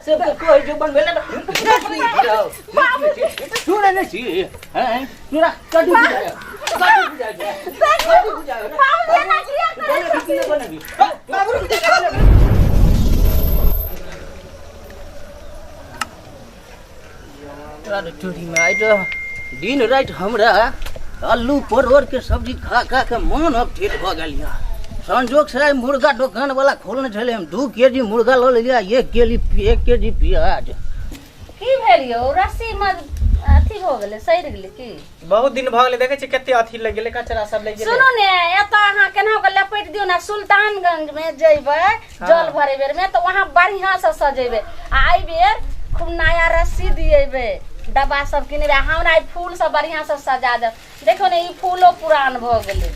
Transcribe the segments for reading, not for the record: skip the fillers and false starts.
सबके कहै छै बनबै लए तू नहि छी हैं तोरा कटु बुझाय कटु बुझाय छै कटु बुझाय बाबू एना किया करै बनबी कि नहि बनबी बाबू रुक जा। तोरा चोरी में आइ तऽ दिन राति हमरा आलू परोड़ के सब्जी खा खा के मन अब ठेठ भऽ गेल यऽ। संजोग से आइ मुर्गा दोकान वाला खोलने छलै, हम 2 केजी मुर्गा लऽ लेलियै, 1 केजी, 1 केजी प्याज। की भेल यौ? रस्सी में अथी भऽ गेलै, सड़ि गेलै की? बहुत दिन भऽ गेलै, देखै छी कते अथी लागि गेलै, कचरा सब लागि गेलै। सुनू ने, एतऽ अहाँ केना कऽ लपेट दियौ ने। सुल्तानगंज में जेबै जल भरे बेर में तऽ वहाँ बढ़िया से सजेबै आ एहि बेर खूब नया रस्सी दिएबै, डब्बा सब किनेबै आ हमरा ई फूल सब बढ़िया से सजा देब। देखियौ ने, ई फूलो पुरान भऽ गेलै,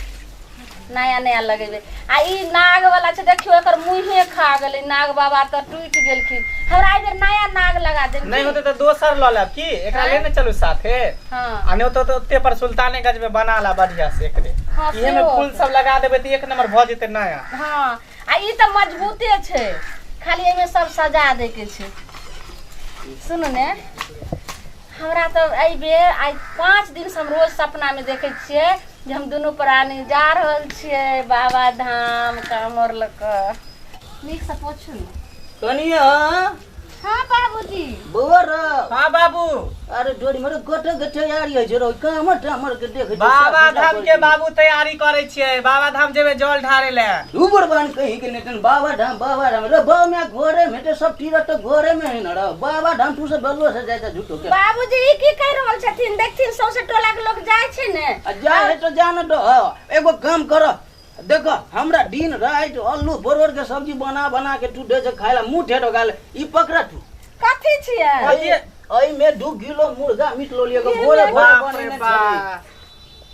नया नया लगेबै। आ ई नाग वाला छै, देखियौ, एकर मुँहे खा गेलै। नाग बाबा तऽ टूटि गेलखिन। हमरा एहि बेर नया नाग लगा देब। नहि होतै तऽ दोसर लऽ लेब की? एकरा लेने चलू साथे। हँ। आ नहि होतौ तऽ ओते पर सुल्तानेगंज में बना ला बढ़िया से एकरे। हँ, इहे में सेहो। फूल सब लगा देबै तऽ एक नंबर भऽ जेतै नया। हँ, आ ई तऽ मजबूते छै, खाली एहिमे सब सजा दै के छै। सुनू ने, हमरा तऽ एहि बेर आइ 5 दिनसँ हम रोज सपनामे देखै छियै जे हम दुनू प्राणी जा रहल छियै बाबा धाम कामर लऽ कऽ। नीकसँ पोछू ने। कनिया। हँ बाबूजी। बौआ रो। हाँ बाबू। अरे डोरी मेरे गोटे के तैयारी होइ छै रो, कामर टामर के देख। बाबा धाम के बाबू तैयारी करै छियै, बाबा धाम जेबै जल ढारे ले। तू बड़बान कहीं के नहीं, बाबा धाम बाबा धाम रे। बाबा में घरे में तो सब तीरथ तो घरे में है न रे। बाबा धाम तू सब बलो से जाए झूठो के। बाबूजी, ई की कहि रहल छथिन? देखथिन, सौंसे टोला के लोग जाइ छै ने। आ जा है तो जा न दो। एगो काम कर, देखो, हमरा दिन राति आलू परोड़ के सब्जी बना बना के तू दे छै खाय ला, मुंह ठेठ गाल। ई पकड़ा तू। कथी छियै? कथी? एहि में 2 किलो मुर्गा मीट लो लियो, भोरे भोरे बाप रे बनेने छलै। बाप।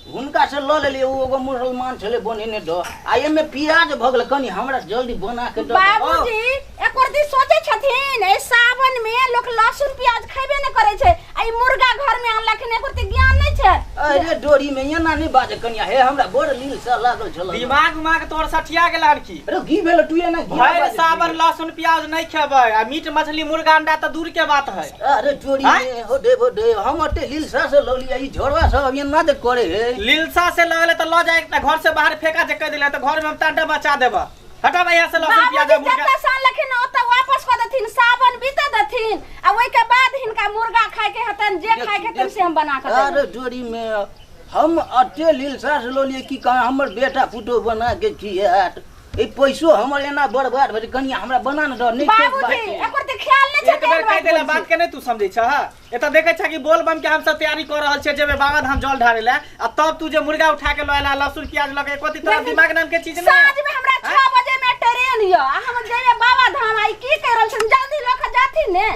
हुनका से लऽ लेलियै, ओ एगो मुसलमान छलै, बनेने दो। आ एहिमे प्याज भऽ गेलै, कनि हमरा जल्दी बना के दऽ दे। बाबूजी, एको दिन सोचै छथिन? एहि सावन में लोक लहसुन प्याज खेबे नहि करै छै आ ई मुर्गा घर में आनलखिन, एको रत्ती ज्ञान नहि छै। अरे डोरी में एना नहि बाजे कनिया। हे, हमरा बड़ लील से लागल छल। दिमाग उमाग तोर सठिया गेल हन की? अरे, की भेल? तू एना किया भरि बाजै छी? सावन लहसुन प्याज नहीं खेबै आ मीट मछली मुर्गा अंडा तऽ दूर के बात है। अरे चोरी आँय? में हो दे हो दे, हम अते लीलसा से लऽ लिया, ई झोरवा सब अभी एना दे करे हे। लीलसा से लगले तऽ लऽ जाए, घर से बाहर फेंका जे कह दिले तऽ घर में हम तांडा बचा देबा। हटा भाई यहाँ से लहसुन प्याज आ बाबूजी, मुर्गा। जतऽ से आनलखिन ओतऽ वापस कऽ देथिन। सावन बीते देथिन आ ओहिके बाद हिनका मुर्गा खायके हेतनि, जे खायके हेतनि से हम बना कऽ अरे देबै। डोरी में, हम अते लीलसा से लऽ लियै कि कहाँ हमर बेटा पुतोह बना के खियात। ई पैसो हमर एना बर्बाद भेल। कनिया, हमरा बना ने दऽ, नहि खेत बाबूजी, बाटे। एकर तऽ ख्याल नहि छै। एक बेर कहि देला बात के नहीं तू समझै छह। एतऽ देखै छह कि बोल बम के हम सब तैयारी कऽ रहल छियै, जेबै बाबा धाम जल ढारे ले आ तब तू जे मुर्गा उठा के लऽ एला, लहसुन प्याज लऽ के, एको तोरा दिमाग नाम के चीज नहीं। साँझ में हमरा 6 बजे में ट्रेन यऽ आ हम जेबै बाबा धाम। आई की कहि रहल छथिन? जल्दी लऽ कऽ जाथिन ने।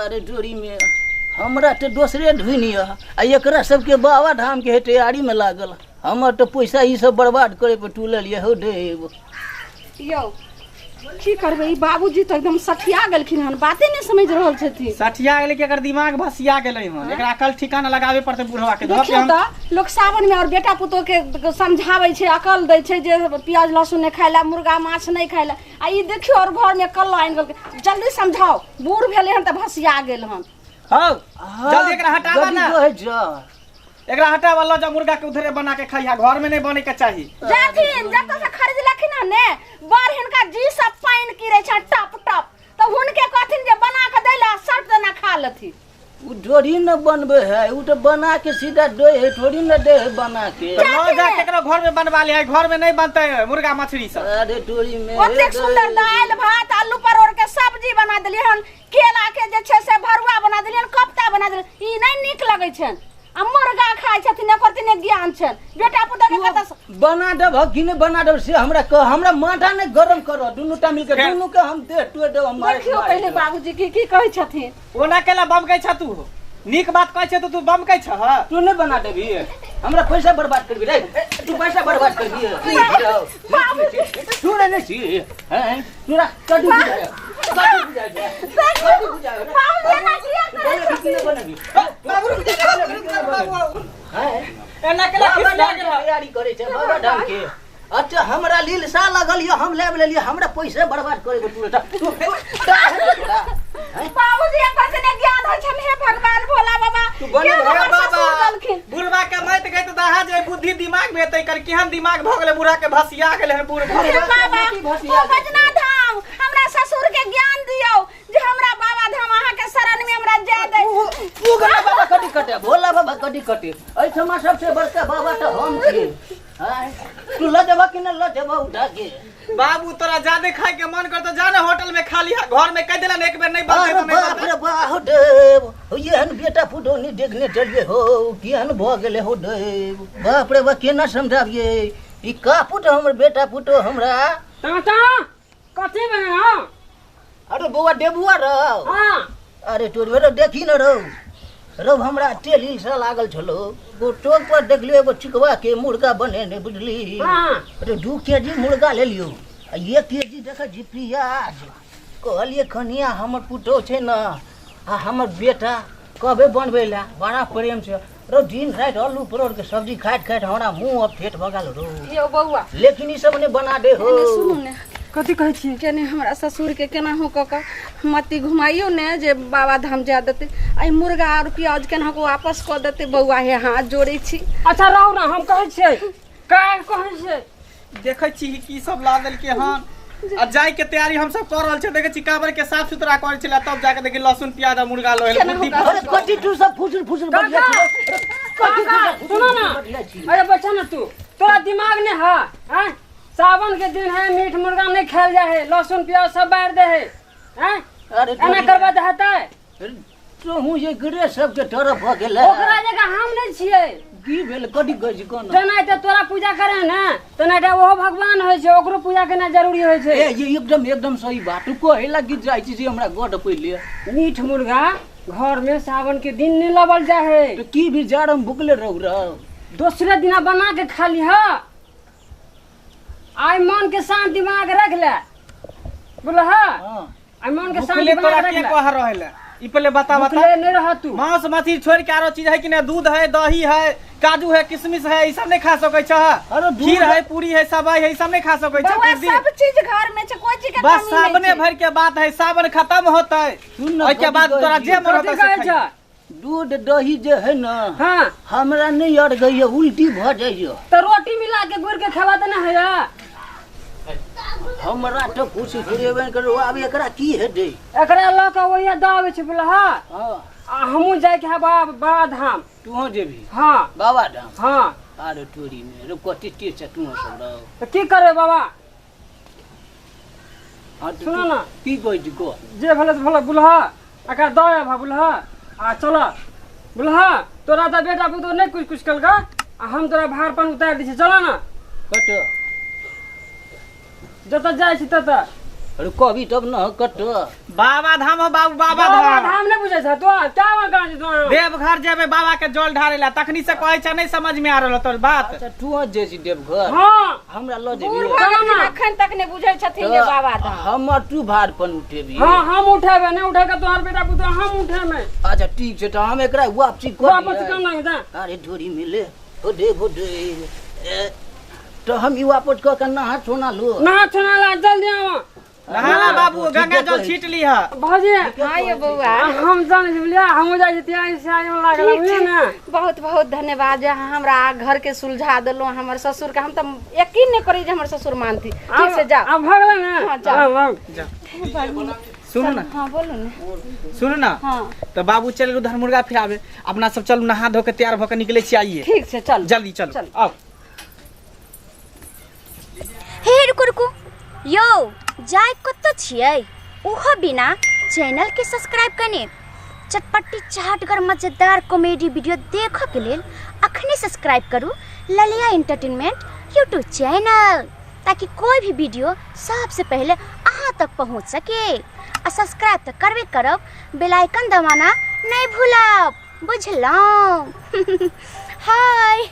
अरे डोरी में, हमरा तऽ दोसरे धुन यऽ आ एकरा सबके बाबा धाम के तैयारी में लागल। हमर तऽ पैसा ई सब बर्बाद करे पर तुलल यऽ। हो देव। यौ, की करबै? ई बाबूजी तऽ एकदम सठिया गेलखिन हन, बाते नहि समझ रहल छथिन। सठिया गेलै कि एकर दिमाग भसिया गेलै हन? एकरा अकल ठिकाना लगाबे पड़तै बुढ़वा के धऽ के। देखियौ हम तऽ लोक सावन में और बेटा पुतोह के समझाबै छै, अकल दै छै जे प्याज लहसुन नहि खाय लए, मुर्गा माछ नहि खाय लए, आ ई देखियौ, और घर में कल्ला आनि गेलकै। जल्दी समझाउ, बूढ़ भेलै हन तऽ भसिया गेल हन। हौ, जल्दी एकरा हटाबा ना। गरीब रहै छ। एकरा हटाबा, लऽ जा, मुर्गा के उधरे बना के खइहा, घर में नहीं बने के चाही। जाथिन जतऽ से खरीदलखिन हन ने, बड़ हिनका जी सब पानि गिरै छै टप टप, तऽ हुनके कहथिन जे बना कऽ दै लए, शर्ट देना खा लेथिन। उ थोड़ी न बनबे है, उ तऽ बना के सीधा दै है, थोड़ी न दै है बना के। तऽ लऽ जा, केकरो घर में बनवा ले, घर में नहीं बनतै मुर्गा मछली सब। अरे डोरी में ओतेक सुंदर दालि भात आलू परोड़ के सब्जी बना देलियै हन, केला के जे छै से भरुआ बना देलियै हन, कोफ्ता बना देलियै, ई नहि नीक लगै छनि आ मुर्गा खाइ छथिन। एकर तने ज्ञान छनि बेटा पुतोह के कतऽ बना देब कि नहि बना देब से हमरा कह। हमरा माथा नहि गरम कर। दुनू टा मिलके दुनू के हम देह टोड़ देब, हम मारे। देखियौ पहिले बाबूजी की की कहै छथिन। ओना केला बमकै छ तू? नीक बात कहै छै तऽ तू बमकै छ? तू नहि बना देबी? हमरा पैसा बर्बाद करबी रे तू, पैसा बर्बाद करबी। तू नहि छी हैं? तोरा कटु बुझाय, कटु बुझाय छै, कटु बुझाय रे। बाबूजी, एना किया करै बनबी कि नहि बनबी? बाबू रुक जा, रुक जा बाबू। हैं? एना केला बाबा खिसिया धाम के गेल? तैयारी करै छै बाबा धाम के। अच्छा, हमरा लीलसा लागल यऽ, हम लेब लेलियै, हमरा पैसा बर्बाद करे के तू तू। बाबूजी। बुद्धि दिमाग में हेतै कर केहन दिमाग भऽ गेलै बूढ़ा के भसिया गेलै हन बूढ़ भऽ हे बाबा ओ बजना धाम हमरा ससुर के ज्ञान दियौ जे हमरा बाबा धाम अहाँ के शरण में हमरा जाय दे ओ गला बाबा कटी कटे भोला बाबा कटी कटे एहिठमा सबसे बड़का बाबा तऽ हम छी आँय, तू लऽ जेबह कि नहि लऽ जेबह उठा के बाबू तोरा ज्यादा खाए के मन करतो जा ना होटल में खा लिहा घर में कह देला एक बेर नहीं बनते अरे तो नहीं बाप बनते रे बाप देव एहन बेटा पुतोहु देखने चलिए हो केहन भऽ गेलै हो देव बाप रे बा केना समझाबियै ई कापुट हमर बेटा पुतोह हमरा चाचा कथी बने हो अरे बौआ देबुआ रौ हाँ अरे तोर मेरो देखी न रौ रौ हमरा तेल ईर्षा लागल छलो एगो चौक पर देखलियो एगो चिकवा के मुर्गा बनेने बुझली हाँ अरे 2 केजी मुर्गा लेलियो आ 1 केजी देखै छी पियाज कहलियै कनिया हमर पुतोह छै ने आ हमर बेटा कहबै बनबै लए बड़ा प्रेम से रौ दिन राति आलू परोड़ के सब्जी खाइत खाइत हमरा मुँह अब ठेठ भऽ गेल रौ यौ बौआ लेकिन ई सब नहि बना दे हो एने सुनू ने कथी कहै छियै केने हमरा ससुर के केना हो कऽ कऽ मती घुमाइयो ने जे बाबा धाम जा देतै एहि मुर्गा और प्याज केना कऽ वापस कऽ देतै बौआ हे हाथ जोड़ै छी अच्छा रहू ने हम कहै छियै का कहै छियै देखै छी की सब ला देलकै हन आ जाय के तैयारी हम सब कऽ रहल छियै देखै छी काबर के साफ सुथरा करै छलै तब जाके देखी लहसुन प्याज आ मुर्गा लोहे केना बुद्धि होगा? अरे कथी तू सब फुसुर फुसुर बजिया छी अरे कथी तू काका सब फुसुर सुनो ना फुसुर बजिया छी अरे बच्चा ना तू तोरा दिमाग नहीं है हैं सावन के दिन है मीट मुर्गा नहीं खायल जाए है लहसुन प्याज सब बाहर दे है हैं अरे एना करबा दे हेतै तोहूँ जे गिरे सबके तरफ भऽ गेलै ओकरा जगह हम नहीं छियै की भेल कथी कहै छी कोना तेनाहिते तोरा पूजा करे ने तेनाहिते ओहो भगवान होइ छै ओकरो पूजा केनाइ जरूरी होइ छै ए ये एकदम एकदम सही बात तू कहै लागी जाइ छी जे हमरा गढ़ पहिले मीट मुर्गा घर में सावन के दिन नहीं लबल जाए है तऽ की भी जाड़म भुकले रहू रहो दूसरे दिना बना के खा लिह आइ मन के शांति बना के रख ले बोल हा हाँ आइ मन के भुखले शांति बना तोरा के के रख ले कह रहल है ई पहले बता बता भुखले नहीं रह तू मांस मछली छोड़ के आरो चीज है कि नहीं दूध है दही है काजू है किशमिश है ई सब नहीं खा सकै छ अरे दूध- खीर है पूरी है सबाई है ई सब नहीं खा सकै छ बौआ कुछ दिन। सब चीज घर में छै कोई चीज के बस कमी नहीं सावने छै। भर के बात है सावन खत्म होता है सुन ना, ओहिके बाद कथी तोरा कहै जे मन कथी होता कहै से छ खाइ। दूध दही जे है ना हाँ हमरा नहीं अड़ गई उल्टी भऽ जाइए तो रोटी मिला के गुड़ के खेबा तऽ नहि होइए हमरा तऽ कुछ फुरेबे नहि करू आब एकरा की हेतै एकरा लऽ कऽ ओहिया दऽ आबै छै बोला हाँ हँ आ हमहूँ जाइके है बाबा बाबा धाम तूहो जेबही हाँ बाबा धाम हाँ अरे टोरी में रे कथी टीर छै तूहो सब रहो तऽ की करबै बाबा हाँ तऽ सुनो तू ना। की कहै छी कह जे भेलै से भेलै बुलहा एकरा दऽ आबह बुलहा आ चल बुलहा तोरा तऽ बेटा पुतोह नहि कुछ कुछ केलका आ हम तोरा भारपन उतारि दै छी चल ना कत जतऽ जाइ छी ततऽ अरे कहबी तब न कत बाबा धाम हो बाबू बाबा बाबा धाम धाम नहि बुझै छ तू क्या गाँव छी तू देवघर जेबै बाबा के जल ढारे ला तखनी से कहै छ नहीं समझ में आ रहल तोर बात अच्छा तू जे छी देवघर हाँ हमरा लऽ बूढ़ जेबी भऽ गेलखिन अखन तक नहि बुझै छथिन जे बाबा धाम हमर तू भारपन उठेबी हाँ हम उठेबै नहि उठेके तोहर बेटा पुतोह हम उठेबै अच्छा ठीक छै तऽ हम एकरा वापसी कऽ वापस दियै। केना जा अरे ढोरी मिले हो दे हो दे ए, तऽ हम ई वापस कऽ के नहा सोना लू नहा सोना ला जल्दी आवा नहाला बाबू गंगा जल छीट लीह भौजी हाँ ये बौआ हम जानै छी बुझलियै हमहूँ जाइ छी तैयारी से आइ लागल ठीक बुझलियै छै ने बहुत बहुत धन्यवाद जे अहाँ हमरा घर के सुलझा देलहुँ हमर ससुर के हम तऽ यकीन नहि करी जे हमर ससुर मानती ठीक से जाओ आब भऽ गेलै ने हाँ, जाओ। आब, आब। सुनू ना हाँ बोलू ने सुनू ना हाँ तऽ बाबू चल उधर मुर्गा फिराबे अपना सब चलू नहा धो के तैयार भऽ के निकले छी आइए ठीक छै चल जल्दी चलू चल। आउ हे रुकू रुकू यौ जाय कतऽ छियै ओहो बिना चैनलके सब्सक्राइब कने चटपटी चाटगर मजेदार कॉमेडी वीडियो देखऽके लेल अखने सब्सक्राइब करू ललिया एंटरटेनमेंट यूट्यूब चैनल, ताकि कोई भी वीडियो सबसे पहले अहाँ तक पहुँच सके। आ सब्सक्राइब तऽ करबे करब, बेल आइकन दबाना नहीं भूलब, बुझलहुँ? हाय।